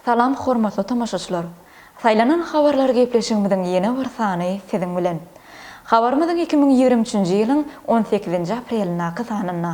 Salam hormatly tomaşaçylar! Saýlanan habarlar gepleşigimiziň ýene bir sany siziň bilen. Habarymyzyň 2023-nji ýylyň on sekizinji aprelindäki sanynda.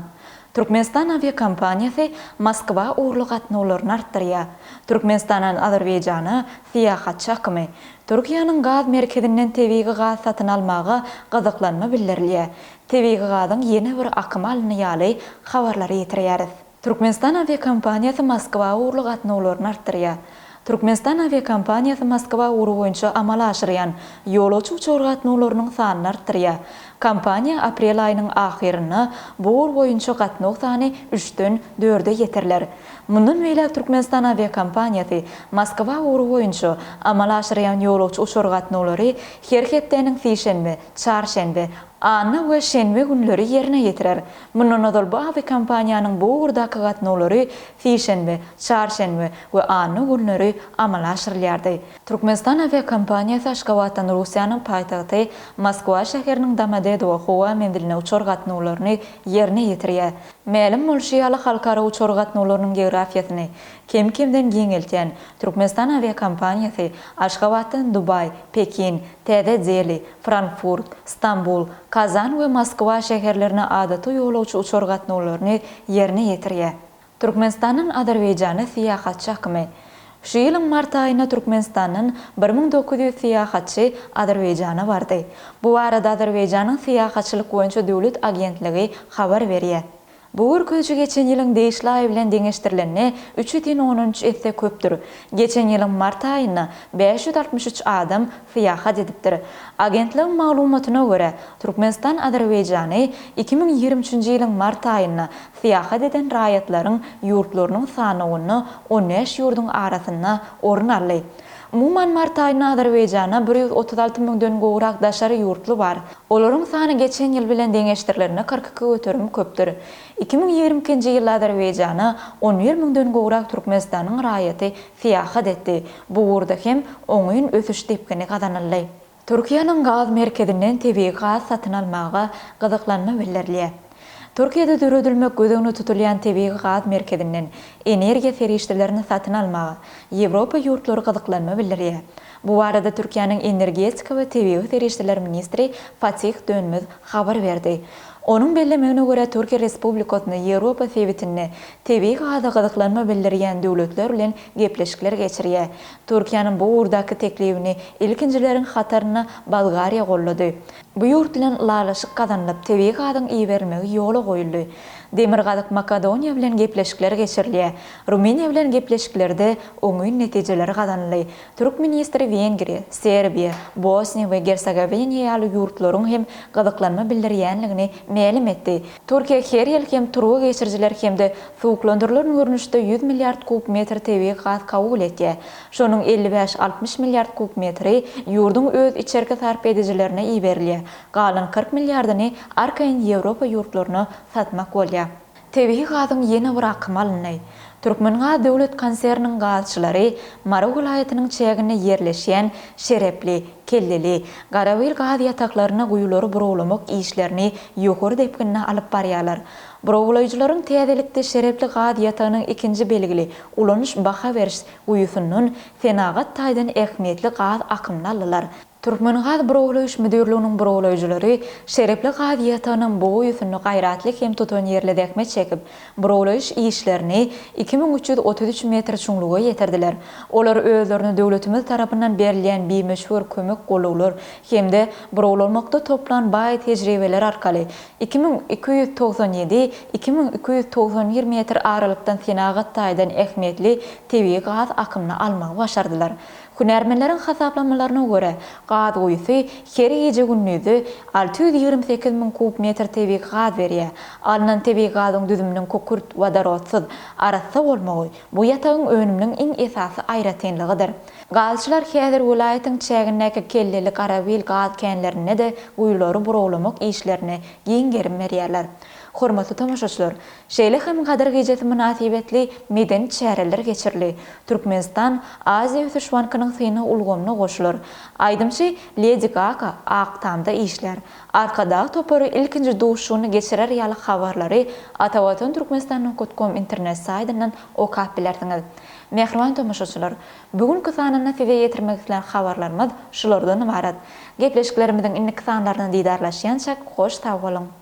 Türkmenistan awiakompaniýasy Moskwa ugurly gatnawlaryny artdyrýar. Türkmenistandan Azerbaýjana syýahatçy akymy. Türkiýäniň gaz merkezinden tebigy gaz satyn almaga gyzyklanma bildirilýär. Tebigy gazyň ýene bir akymy alyndy ýaly habarlary ýetirýäris. Türkmenistan awiakompaniýasy Moskwa ugurly gatnawlaryny artdyrýar. Türkmenistan awiakompaniýasy Moskwa ugry boýunça amala aşyrýan ýolagçy uçar gatnawlarynyň sanyny artdyrýar. Kompaniýa aprel aýynyň ahyrynda bu ugur boýunça gatnaw sany üçden dörde ýetiriler. Mundan beýläk Türkmenistan awiakompaniýasy Moskwa ugry boýunça amala aşyrýan ýolagçy uçar gatnawlary her hepdäniň sişenbe, çarşenbe, anna we şenbe günleri ýerine ýetirer. Mundan ozal bu awiakompaniýanyň bu ugurdaky gatnawlary sişenbe, çarşenbe we anna günleri amala aşyrylýardy. Türkmenistan awiakompaniýasy Aşgabatdan Russiýanyň paýtagty Moskwa şäheriniň Domodedowo howa menziline uçar gatnawlaryny ýerine ýetirýär. Mälim bolşy ýaly, halkara uçar gatnawlarynyň geografiýasyny kem-kemden giňeltýän Türkmenistan awiakompaniýasy Aşgabatdan Dubaý, Pekin, Täze Deli, Frankfurt, Stambul, Kazan we Moskwa şäherlerine adaty ýolagçy uçar gatnawlaryny ýerine ýetirýär. Türkmenistandan Azerbaýjana syýahatçy akymy. Şu ýylyň mart aýynda Türkmenistandan 1900 syýahatçy Azerbaýjana bardy. Bu barada Azerbaýjanyň Syýahatçylyk boýunça döwlet agentligi habar berýär. Bu görkeziji geçen ýylyň degişli aýy bilen deňeşdirilende üç ýüz ondan üç esse köpdür. Geçen ýylyň mart aýynda 563 adam syýahat edipdir. Agentligiň maglumatyna görä, Türkmenistan Azerbaýjany 2023-nji ýylyň mart aýynda syýahat eden raýatlaryň ýurtlarynyň sanawynda on bäş ýurduň arasynda orun aldy. Umuman, mart aýynda Azerbaýjana 136 müňden gowrak daşary ýurtly bar. Olaryň sany geçen ýyl bilen deňeşdirilende 42% köpdür. 2022-nji ýylda Azerbaýjana 11 müňden gowrak Türkmenistanyň raýaty syýahat etdi. Bu ugurda hem oňyn ösüş depgini gazanyldy. Türkiýäniň gaz merkezinden tebigy gaz satyn almaga gyzyklanma bildirilýär. Türkiýede döredilmek göz öňünde tutulýan tebigy gaz merkezinden energiýa serişdelerini satyn almaga Ýewropa ýurtlary gyzyklanma bildirýär. Bu barada Türkiýäniň energetika we tebigy serişdeler ministri Fatih Dönmez habar berdi. Onuň bellemegine görä, Türkiýe Respublikasynda Ýewropa sebitinde tebigy gaza gyzyklanma bildirýän döwletler bilen gepleşikler geçirýär. Türkiýäniň bu ugurdaky teklibini ilkinjileriň hatarynda Bolgariýa goldady. Bu ýurt bilen ylalaşyk gazanylyp, tebigy gazyň iberilmegi ýola goýuldy. Demirgazyk Makedoniýa bilen gepleşikler geçirilýär. Rumyniýa bilen gepleşiklerde oňyn netijeler gazanyldy. Türk ministri Wengriýa, Serbiýa, Bosniýa we Gersegowiniýa ýaly ýurtlaryň hem gyzyklanma bildirýänligini mälim etdi. Türkiýe her ýyl hem turba geçirijiler hem-de suwuklandyrylan görnüşde 100 milliard kub metr tebigy gaz kabul etýär. Şonuň 55-60 milliard kub metri ýurduň öz içerki sarp edijilerine iberilýär. Galan 40 milliardyny arkaýyn Ýewropa ýurtlaryna satmak bolýar. Tebigy gazyň ýene bir akymy alyndy. Türkmengaz döwlet konserniniň gazçylary Mary welaýatynyň çäginde ýerleşýän Şerepli, Kelleli, Garabil gaz ýataklarynda guýulary burawlamak işlerini ýokary depginde alyp barýarlar. Burawlaýjylaryň täzelikde Şerepli gaz ýatagynyň ikinji belgili ulanyş baha beriş guýusyndan senagat taýdan ähmiýetli gaz akymyny aldylar. Türkmengaz burawlaýyş müdirliginiň burawlaýjylary Şerepli gaz ýatagynyň bu guýusynda gaýratly hem tutanýerli zähmet çekip, burawlaýyş işlerini 2333 metr çuňluga ýetirdiler. Olar özlerine döwletimiz tarapyndan berilýän bimöçber kömek-golawlar hem-de burawlamakda toplan baý tejribeler arkaly 2297, 2291 metr aralykdan senagat taýdan ähmiýetli tebigy gaz akymyny almagy başardylar. Hünärmenleriň hasaplamalaryna görä, gaz guýusy her gije-gündizde 628 müň kub metr tebigy gaz berýär. Alnan tebigy gazyň düzüminiň kükürt, wodorodsyz, arassa bolmagy bu ýatagyň önüminiň iň esasy aýratynlygydyr. Gazçylar häzir welaýatyň çägindäki Kelleli, Garabil gaz känlerinde-de guýulary burawlamak işlerine giň gerim berýärler. Hormatly tomaşaçylar, şeýle hem Gadyr gijesi mynasybetli medeni çäreler geçirildi. Türkmenistan Aziýa ösüş bankynyň synag ulgamyna goşular. Aýdymçy Ledi Gaga Ak Tamda işlär. Arkadag topary ilkinji duşuşygyny geçirer ýaly habarlary Atavatan Türkmenistan nokat kom internet saýtyndan okap bilersiňiz. Mähriban tomaşaçylar, bu günki sanynda size ýetirmek islän habarlarymyz şulardan ybarat. Gepleşiklerimiziň indiki sanlarynda didarlaşýançak hoş sag boluň!